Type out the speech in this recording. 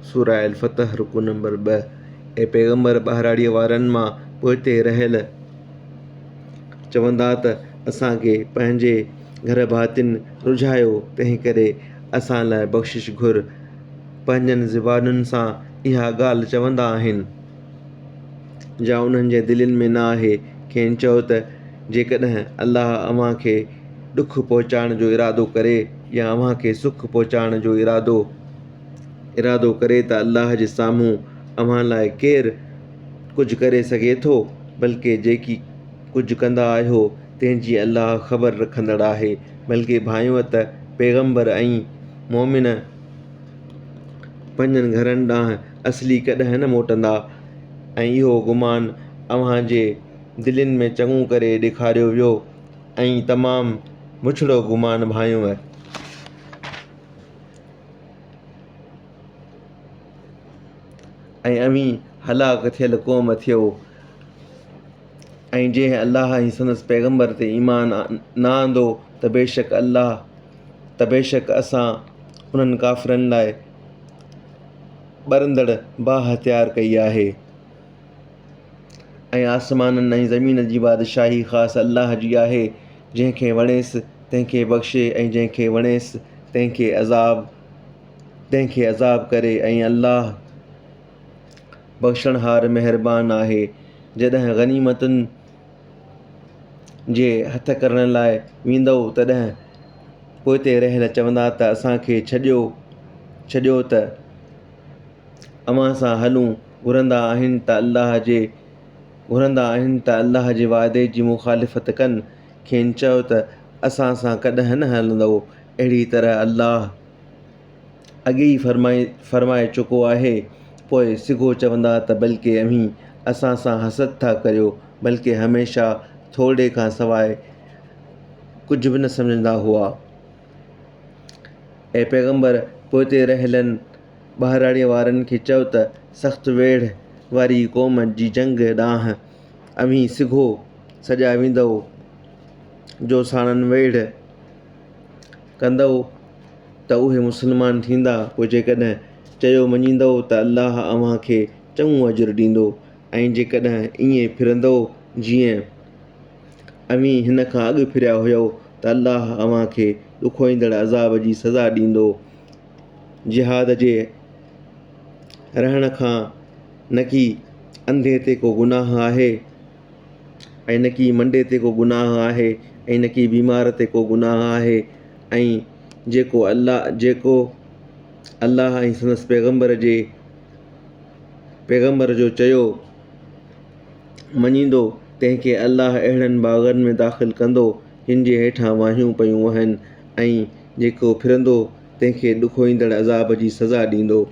سوره الفتح رڪوع نمبر 2. اي پيغمبر! ٻهراڙيء وارن مان پوئتي رهيل چوندا ته اسان کي پنهنجي گهر ڀاتين رجهايو، تنهنڪري اسان لاء بخشش گهر. پنهنجن زبانن سان اها ڳالهه چوندا آهن، جا انهن جي دلين ۾ نه آهي. کين چئو ته جيڪڏهن الله اوهان کي ڏک پهچائڻ جو ارادو ڪري يا اوهان کي سک پهچائڻ جو ارادو ارادو ڪري ته الله جي سامهون اوهان لاء ڪير ڪجهه ڪري سگهي ٿو؟ بلڪه جيڪي ڪجهه ڪندا آهيو تنهن جي الله خبر رکندڙ آهي. بلڪه ڀانئيو ته پيغمبر ۽ مؤمن پنهنجن گهرن ڏانهن اصلي ڪڏهن نه موٽندا ۽ اهو گمان اوهان جي دلين ۾ چڱو ڪري ڏيکاريو ويو ۽ تمام بڇڙو گمان ڀانئيو. ۽ اوهين هلاڪ ٿيل قوم ٿيو. ۽ جنهن الله ۽ سندس پيغمبر تي ايمان نه آندو ته بيشڪ الله ته بيشڪ اسان انهن ڪافرن لاء ٻرندڙ باهه تيار ڪئي آهي. ۽ آسمانن ۽ زمين جي بادشاهي خاص الله جي آهي، جنهن کي وڻيس تنهن کي بخشي ۽ جنهن کي وڻيس تنهن کي عذاب تنهن کي عذاب ڪري ۽ الله بخشڻهار مهربان آهي. جڏهن غنيمتن جي هٿ ڪرڻ لاء ويندؤ تڏهن پوئتي رهيل چوندا ته اسان کي ڇڏيو ڇڏيو ته اوهان سان هلون، گهرندا آهن ته الله جي گهرندا آهن ته الله جي وعدي جي مخالفت ڪن، کين چئو ته اسان سان ڪڏهن نه هلندؤ، اهڙي طرح الله اڳي ئي فرمائي فرمائي چڪو آهي، پوء سگهو چوندا ته بلڪه اوهين اسان سان حسد ٿا ڪريو، بلڪه هميشه ٿورڙي کان سواء ڪجهه به نه سمجهندا هئا. اي پيغمبر! پوئتي رهيلن ٻهراڙيء وارن کي چئو ته سخت ويڙهه واري قوم جي جنگ ڏانهن اوهين سگهو سڏيا ويندؤ، جو ساڻن ويڙهه ڪندؤ ته اهي مسلمان ٿيندا، پوء جيڪڏهن چيو مڃيندؤ ته الله اوهان کي چڱو اجر ڏيندو ۽ جيڪڏهن ائين ڦرندؤ جيئن اوهين هن کان اڳ ڦريا هيؤ ته الله اوهان کي ڏکوئيندڙ عذاب جي سزا ڏيندو. جهاد جي رهڻ کان نڪي انڌي تي ڪو گناهه آهي ۽ نڪي منڊي تي ڪو گناهه آهي ۽ نڪي بيمار تي ڪو گناهه آهي ۽ جيڪو الله جيڪو الله ۽ سندس پيغمبر جي پيغمبر جو چيو مڃيندو تنهن کي الله اهڙن باغن ۾ داخل ڪندو جن جي هيٺان واهيون پيون وهن ۽ جيڪو ڦرندو تنهن کي ڏکوئيندڙ عذاب جي سزا ڏيندو.